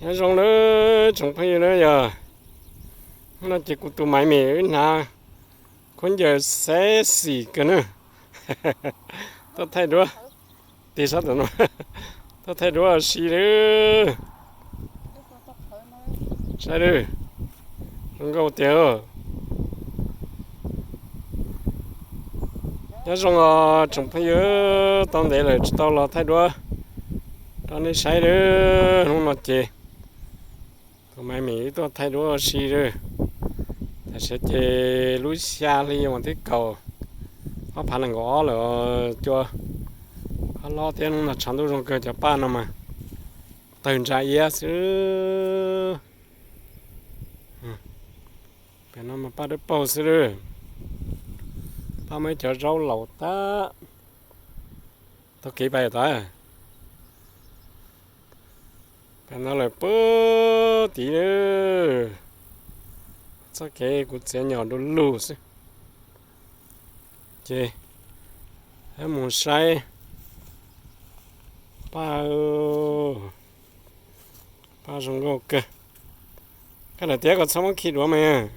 Nyob zoo lawm tsoom phooj ywg na yog. Hnub no ces kuv tus Maiv Mis wb hnav khaub ncaws sexy kawg na. Tuaj thaij duab, tig sab tom no, tuaj thaij duab ua si lawm. Saib lawm, zoo nkauj tiag. Nyob zoo os tsoom phooj ywg, tau ntev lawm tsis tau los thaij duab rau nej saib lawm. Hnub no ces tus Maiv Mis wb tuaj thaij duab ua si lawm. Tam sim ces lub xya hli mas twb kaum ob phav nees nkaum ob lawm, cua hlob thiab hnub no tshav ntuj zoo kawg, cov paj no mas tawg ntsa iab xwb. Pem no mas paj dawb paug xwb lawm. Paj muaj ib cov zaub laus tag. Tau kev pais tod. Pem no lawm puag tid lawm. Txoj kev kuv txiav nyom du lug xwb. Ces peb mus saib paj, paj zoo nkauj kawg. Koj niam tias kom txhob muab khi duav mas.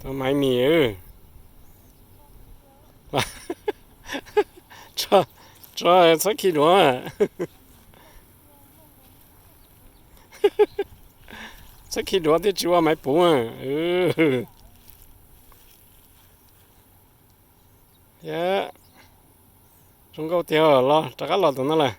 Tus Maiv Mis, tso, txhob khi duav. Txhob khi duav thiaj tsis ua maiv puv. Zoo nkauj tiag, los rov qab los tom no lawm.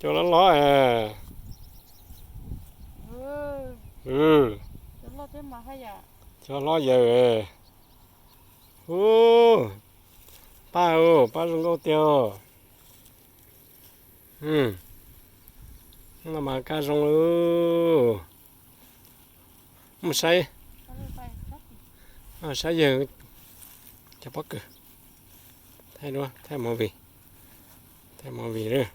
Cov loj loj. Cov hlob yawg. Ub, paj, paj zoo nkauj tiag. No mas kaj zoo lawm. Mus saib, saib yawg cov pob kws. Thaij duab, thaij movie, thaij movie lawm.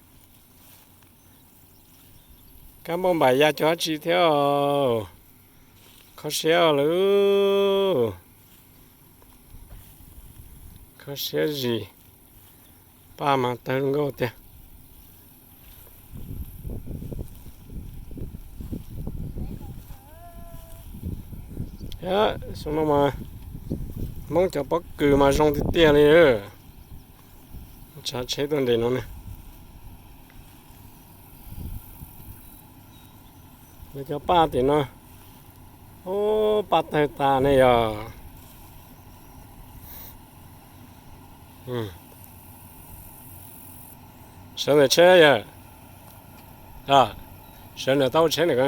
Kab npauj npaim ya cov dab tsi thiab os? Kho siab lawm. Kho siab zis. Paj mas tawg nkauj tiag. Xyoo no mas Hmoob cov pob kws mas zoo tiag tiag li. Tsav tsheb tuaj nres no ne. Lawv cov paj tim no, ub, paj tawg tas ne yog. Sawv ntawm tsheb yog, sawv ntawm taub tsheb ntawm ko.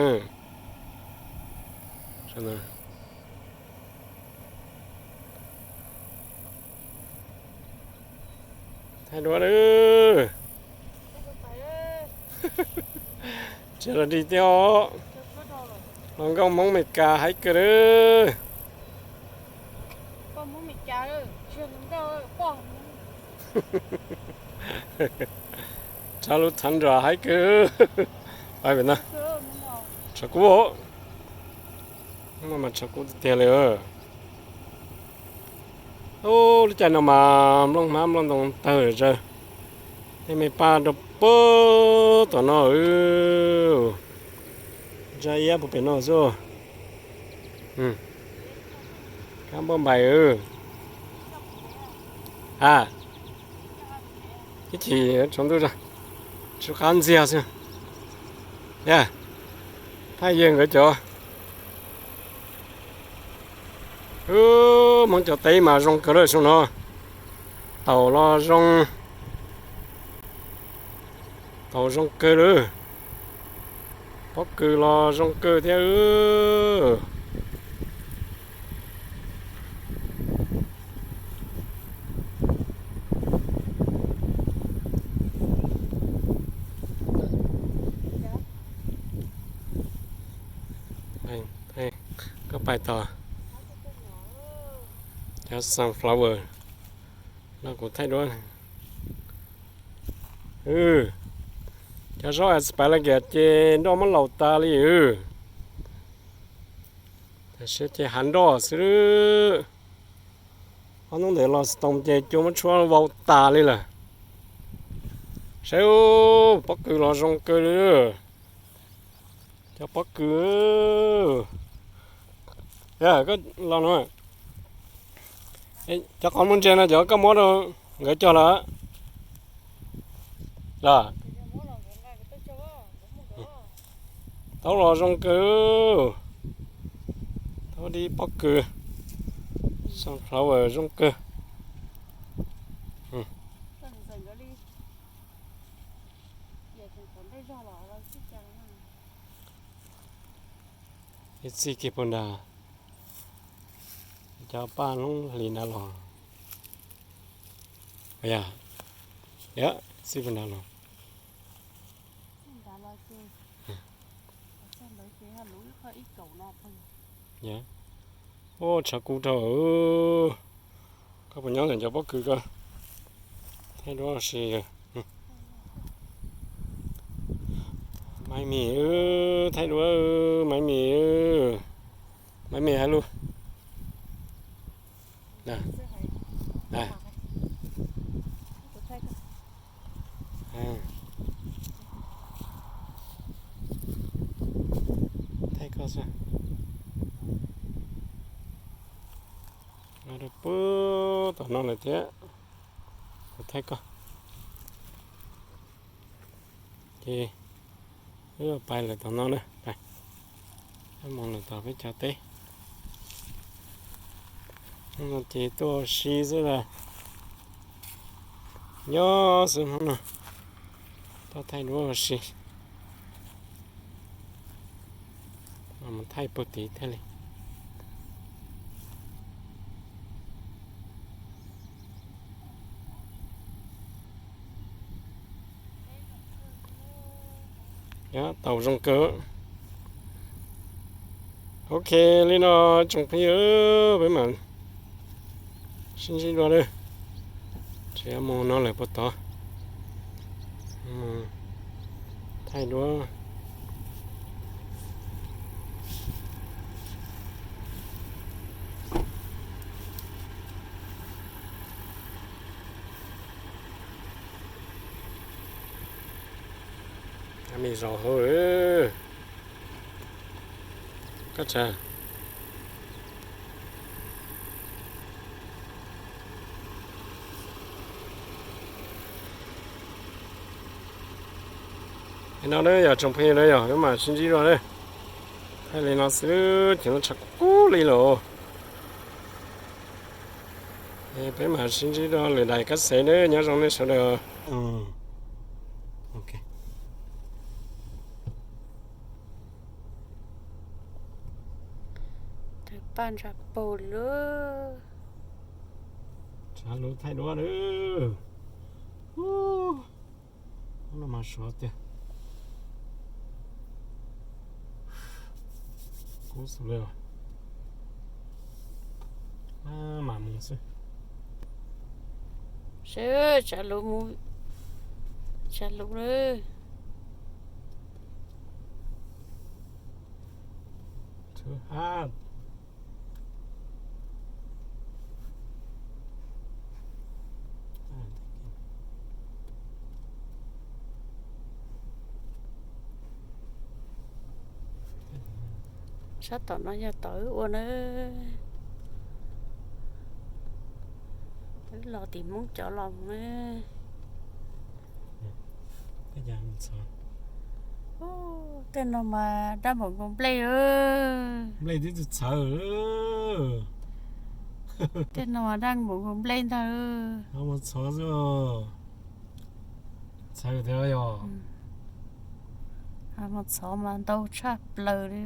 Thaij duab lawm. Tsis los dig tiag os. Hluas nkauj Hmoob Meskas haib kawg lawm. Tsav lub thav nrog haib kawg. Pais pem no, tshav kub, no mas tshav kub tiag tiag li. Ub, lub caij no mas nplooj hmab nplooj ntoo tawg zawg. Tej me paj rau puag tom no. Ntsa iab puag pem no xwb. Kab npauj npaim. A, ib chim tsaus ntuj, tsw qab ntxiag xwb. Yog, thaij yawg nkawd cov. Hmoob cov teb mas zoo kawg lawm xyoo no. Taum los zoo, taum zoo kawg lawm. Pob kws los zoo kawg thiab. Koj pais tos cov sunflower, Kuv thaij duab. Cov zaub asparagus ces nroj muab laus tas li. Tam sim ces hav nroj xwb. Ob hnub ntawd los xov toos ces cua muab tshuab vau tas li lawm. Saib, pob kws los zoo kawg li. Cov pob kws. Koj los no, cov qhov muag ntsia no cov koj muab rau nkawd cog lawm los? Taub los zoo kawg. Taub dib pob kws, sunflower zoo kawg. Ib txij kiag puag nrad, cov paj hloob hlis nrad los. Yog, txij puag nrad los. Ua tshav kub dhau. Koj puas nyob ntawm cov pob kws ko? Thaij duab si. Maiv Mim, thaij duab Maiv Mim. Maiv Mim hais lus. Thaij koj xwb. Rau puag tom no lawm thiab. Kuv thaij koj. Ces wb pais lawm tom no na. Mus lawm tom peb cov teb. Ces tuaj ua si xwb las. Nyob xwb hnub no, tuaj thaij duab ua si. Mus thaij puag tid thiaj li. Tau zoo kawg. Ok, li no tsoom phooj ywg, peb mam sib ntsib dua lawm. Tseem mus no lawm puag tod. Thaij duab. Me zaum hauv. Koj tsa. Li no na yog tsoom phooj ywg na, yog peb mam sib ntsib dua na. Thaij li no xwb ces no tshav kub li lawm. Peb mam sib ntsib dua lwm daim kab xev na, nyob zoo nej sawv daws. Tawg paj ntsa paug li. Tshav lub thaij duab lawm. Ub, no mas suav tiag. Kub xws li. Mam mus xwb. Seb, tshav lub mus, tshav lub lawm. Sab tom no yog tom wb ua na. Wb los tim Hmoob cov los na. Tej no mas daj npaum nkaus nplej. Nplej twb txawv. Tej no mas daj npaum nkaus nplej ntag. Mus txhov xwb. Txawv tiag yog. Mus txhov mas ntau tshaj plaws li.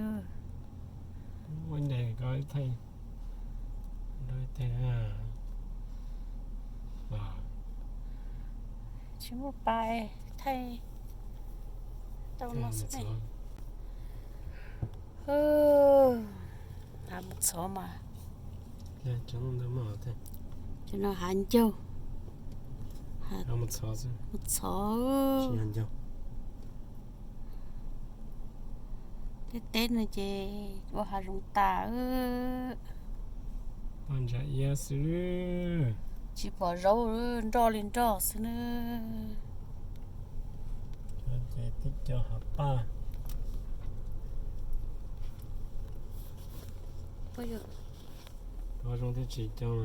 Tsis muaj pa thaij tau no xwb ne. Mus txhov mas. Cov no hav ncaug. Mus txhov xwb. Mus txhov. Tsis yog ncauj. Teb teb no ces ua hav zoov tas. Paj ntsa iab xwb. Tsis pom zaub, nroj li nroj xwb na. Ces tib co hav paj. Ua zoo thiab tsis coob.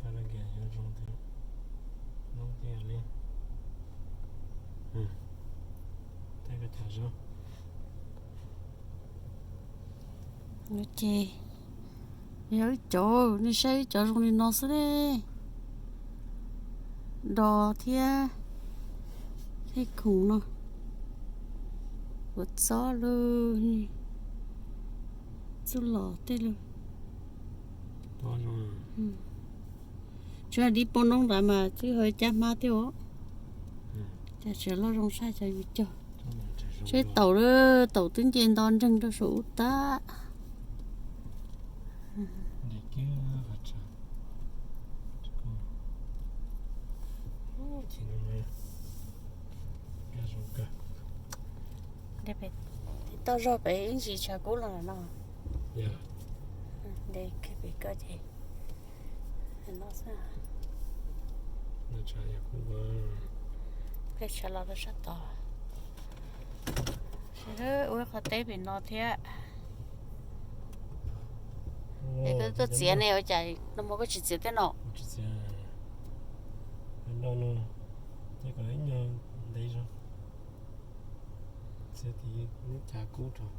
Paj ntsa iab zoo thiab. Noob tiag li. Tej ko cov zaub. Ces yog ib cov, nej saib ib cov zoo li no xwb ne. Dos thiab, thiab khoom no. Kua txob lug, txuj lom tej lug. Tsuas dib poob noob ntawd mas twb ho caj hmab thiab os. Cas tseem loj zoo saib cov yus cog. Seb taum, taum twb nce nto nreeg rau saum ub tag. Toj zog pem ib ntsis tshav kub los no. Nte pem ko ces no xwb. Peb tshav los rau sab tod. Ua qhov teb pem no thiab. Es koj tuaj txiav ne ua cas no mas koj tsis txiav tej no? Txiav no, ces kom ib nyuag ntev zog. Txiav tid lub cav kub rau.